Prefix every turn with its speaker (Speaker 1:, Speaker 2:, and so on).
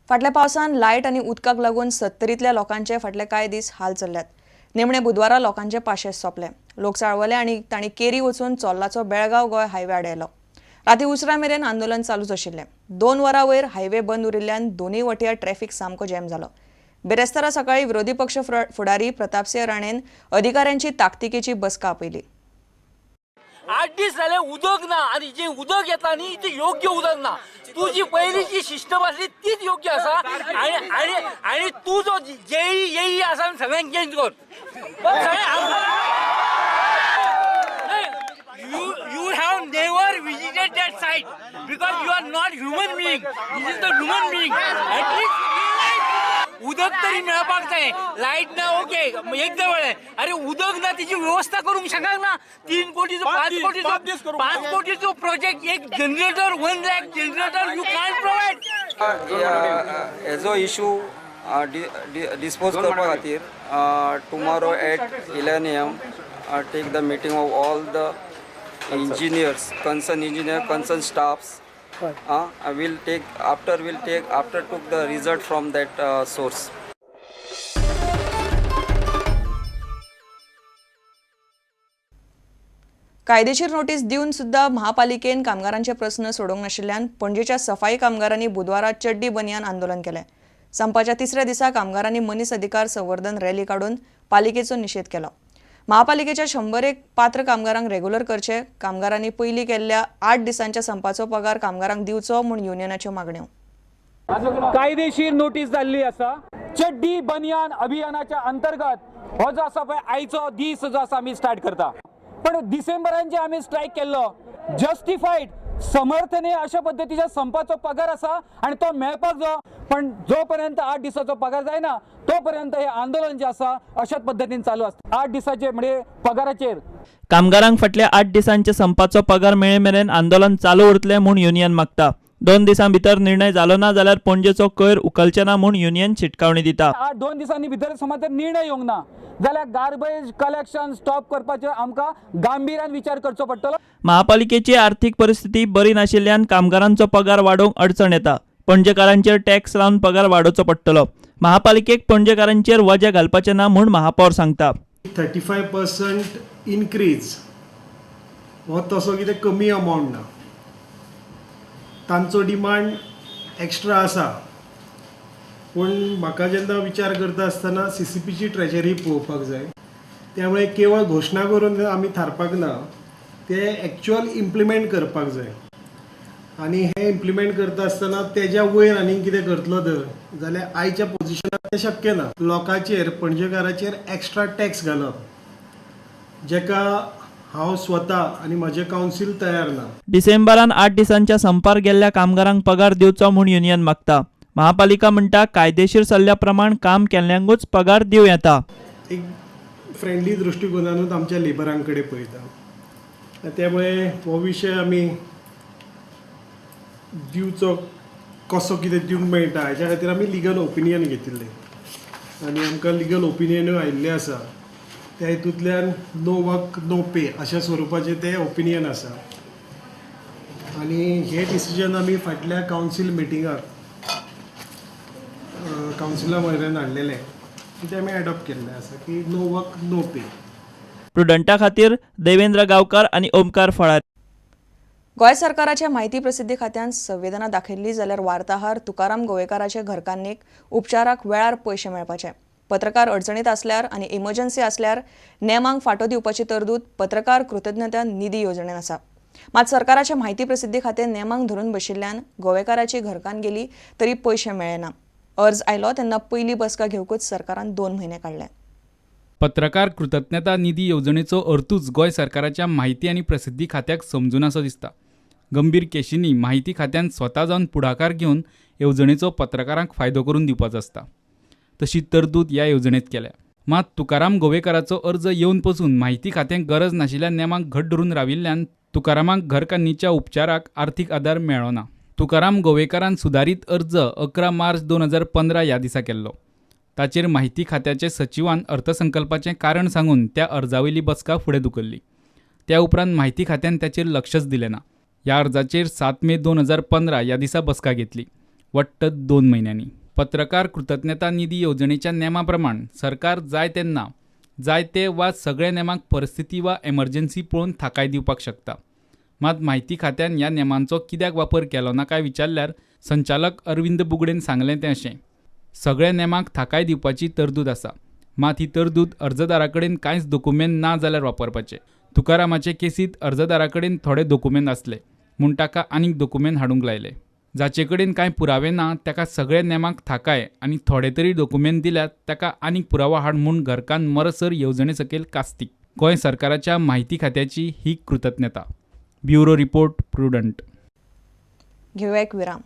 Speaker 1: फाटल्या पावसान लायट आनी उदकाक लागून सत्तरींतल्या लोकांचे फाटले कांय दीस हाल चल्ल्यात. निमणे बुधवारा लोकांचे पाशेस सोंपले. लोक चाळवले आनी तांणी केरी वचून चोर्लाचो बेळगांव गोंय हायवे आडायलो. राती उसरां मेरेन आंदोलन चालूच आशिल्लें. 2 वरां वयर हायवे बंद उरिल्ल्यान दोनूय वटयां ट्रॅफिक सामको जॅम जालो. बिरेस्तारा सकाळी विरोधी पक्ष फुडारी प्रतापसिंह राणेन अधिकाऱ्यांची ताकतिकेची बसका आपयली.
Speaker 2: 8 दीस जाले उदक ना आनी जे उदक येता न्ही ते योग्य उदक ना. तुजी पयलींची सिस्टम आसली तीच योग्य आसा आनी आनी आनी तूं जो जेई येई आसा सगळ्यांक चेंज कर. You have never visited that site because you are not human being. This is the human being. At least उदक तरी मेळपाक जाय. लायट ना ओके एकदा वेळ, अरे उदक ना तिची व्यवस्था करूंक शकना. 3 कोटीचो 5 कोटीचो 5 कोटीचो प्रोजेक्ट, एक generator 1 lakh generator you can't provide.
Speaker 3: हेजो इशू डिस्पोज करपा खातीर tomorrow at 11 AM take the meeting of all the engineers, concern engineer, concern staffs. I will take after took the result from that source.
Speaker 1: कायदेशीर notice दिवन सुद्धा महापालिकेन कामगारांचे प्रस्न सोडोवंक नाशिल्ल्यान पणजेच्या सफाई कामगारांनी बुधवारा चड्डी बनियान आंदोलन केलें. संपाच्या तिसऱ्या दिसा कामगारांनी मनीस अधिकार संवर्धन रॅली काडून पालिकेचो निशेध केलो. महापालिकेच्या 101 पात्र कामगारांक रेग्युलर करचे, कामगारांनी पयलीं केल्ल्या 8 दिसांच्या संपाचो पगार कामगारांक दिवचो म्हूण युनियनाच्यो मागण्यो.
Speaker 4: कायदेशीर नोटीस जाल्ली आसा. चड्डी बनियान अभियानाच्या अंतर्गत हो जो आसा पळय आयचो दीस जो आसा आमी स्टार्ट करता. पण डिसेंबरान जे आमी स्ट्रायक केल्लो जस्टिफाईड समर्थनीय अशा पद्दतीच्या संपाचो पगार आसा आनी तो मेळपाक जाय. पण जोपर्यंत 8 दिसाचो पगार जायना तोपर्यंत हे आंदोलन जे आसा अशाच पद्दतीन चालू आसता. 8 दिसाचे म्हणजे पगाराचेर
Speaker 5: कामगारांक फाटल्या 8 दिसांच्या संपाचो पगार मेळे मेरेन आंदोलन चालू उरतलें म्हूण युनियन मागता. 2 दिसां भितर निर्णय जालो ना जाल्यार पणजेचो कोयर उखलचे ना म्हूण युनियन शिटकावणी दिता.
Speaker 4: 2 दिसांनी भितर समज जर निर्णय येवंक ना जाल्यार गार्बेज कलेक्शन स्टॉप करपाचेर आमकां गांभीर्यान विचार करचो पडटलो.
Speaker 5: महापालिकेची आर्थिक परिस्थिती बरी नाशिल्ल्यान कामगारांचो पगार वाडोवंक अडचण येता. पणजेकारांचेर टॅक्स लावन पगार वाडोवचो पडटलो. महापालिकेक पणजेकारांचेर वजें घालपाचें ना म्हूण महापौर सांगता.
Speaker 6: 35% इनक्रीज हो तसो कितें कमी अमावंट ना. तांचो डिमांड एक्स्ट्रा आसा, पूण म्हाका जेन्ना विचार करता आसतना सीसीपीची ट्रेजरी पळोवपाक जाय. त्यामुळे केवळ घोशणा करून आमी थारपाक ना, ते एक्चुअल इम्प्लिमेंट करपाक जाय. आनी हें इम्प्लिमेंट करता आसतना तेज्या वयर आनीक कितें करतलो तर जाल्यार आयच्या पोजिशनाक तें शक्य ना. लोकांचेर, पणजेकाराचेर एक्स्ट्रा टॅक्स घालप जेका हांव स्वता आनी म्हजें कावन्सील तयार ना.
Speaker 5: डिसेंबरान 8 दिसांच्या संपार गेल्ल्या कामगारांक पगार दिवचो म्हूण युनियन मागता. महापालिका म्हणटा कायदेशीर सल्ल्या प्रमाण काम केल्ल्यांकूच पगार दिवं येता.
Speaker 6: एक फ्रेंडली दृश्टिकोनानूच आमच्या लेबरां कडेन पळयता, त्यामुळे हो विशय आमी दिवचो कसो कितें दिवंक मेळटा हेच्या खातीर आमी लिगल ओपिनियन घेतिल्लें आनी आमकां लिगल ओपिनियनूय आयिल्लें आसा. त्या हितूंतल्यान नो वर्क नो पे अशा स्वरुपाचें तें ओपिनियन आसा आनी हें डिसिजन आमी फाटल्या कावन्सील मिटिंगाक कावन्सिला वयल्यान हाडलेलें, तें आमी एडॉप्ट केल्लें आसा की नो वर्क नो पे.
Speaker 5: प्रुडंटा खातीर देवेंद्र गांवकार आनी ओमकार फळारी.
Speaker 1: गोंय सरकाराच्या माहिती प्रसिद्धी खात्यान संवेदना दाखयल्ली जाल्यार वार्ताहर तुकाराम गोवेकाराचे घरकान्नीक उपचाराक वेळार पयशे मेळपाचे. पत्रकार अडचणीत आसल्यार आनी इमर्जन्सी आसल्यार नेमांक फाटो दिवपाची तरतूद पत्रकार कृतज्ञता निधी योजनेन आसा. मात सरकाराच्या माहिती प्रसिद्धी खातें नेमांक धरून बशिल्ल्यान गोवेकाराची घरकान्न गेली तरी पयशे मेळ्ळे ना. अर्ज आयलो तेन्ना पयली बसका घेवकूच सरकारान 2 म्हयने काडले.
Speaker 7: पत्रकार कृतज्ञता निधी येवजणेचो अर्थूच गोंय सरकाराच्या माहिती आनी प्रसिद्धी खात्याक समजून असो दिसता. गंभीर केशींनी माहिती खात्यान स्वता जावन पुढाकार घेवन येवजणेचो पत्रकारांक फायदो करून दिवपाचो आसता. तशी तरतूद ह्या येवजणेंत केल्या. मात तुकाराम गोवेकाराचो अर्ज येवन पसून माहिती खात्यांक गरज नाशिल्ल्या नेमांक घट धरून राविल्ल्यान तुकारामाक घरकान्नीच्या उपचाराक आर्थीक आदार मेळ्ळो ना. तुकाराम गोवेकारान सुदारीत अर्ज 11 मार्च 2015 ह्या दिसा केल्लो. ताचेर माहिती खात्याचे सचिवान अर्थसंकल्पाचें कारण सांगून त्या अर्जावयली बसका फुडें धुकल्ली. त्या उपरांत माहिती खात्यान ताचेर लक्षच दिलें ना. ह्या अर्जाचेर 7 मे 2015 ह्या दिसा बसका घेतली, वट्ट 2 म्हयन्यांनी. पत्रकार कृतज्ञता निधी येवजणेच्या नेमा प्रमाण सरकार जाय तेन्ना जाय ते वा सगळ्या नेमाक परिस्थिती वा एमर्जन्सी पळोवन थाकाय दिवपाक शकता. मात म्हायती खात्यान ह्या नेमांचो कित्याक वापर केलो ना काय विचारल्यार संचालक अरविंद बुगडेन सांगलें तें अशें, सगळ्या नेमाक थाकाय दिवपाची तरतूद आसा, मात ही तरतूद अर्जदारा कडेन कांयच दोकुमेंत ना जाल्यार वापरपाचे. तुकारामाचे केसींत अर्जदारा कडेन थोडे दोकुमेंत आसले म्हूण ताका आनीक दोकुमेंत हाडूंक लायले. जाचे कडेन कांय पुरावे ना ताका सगळ्या नेमाक थाकाय आनी थोडे तरी दोकुमेंत दिल्यात ताका आनीक पुरावो हाड म्हूण घरकान्न मरसर येवजणे सकयल कास्तीक. गोंय सरकाराच्या म्हायती खात्याची ही कृतज्ञता. Bureau report, Prudent.
Speaker 1: घेवया एक विराम.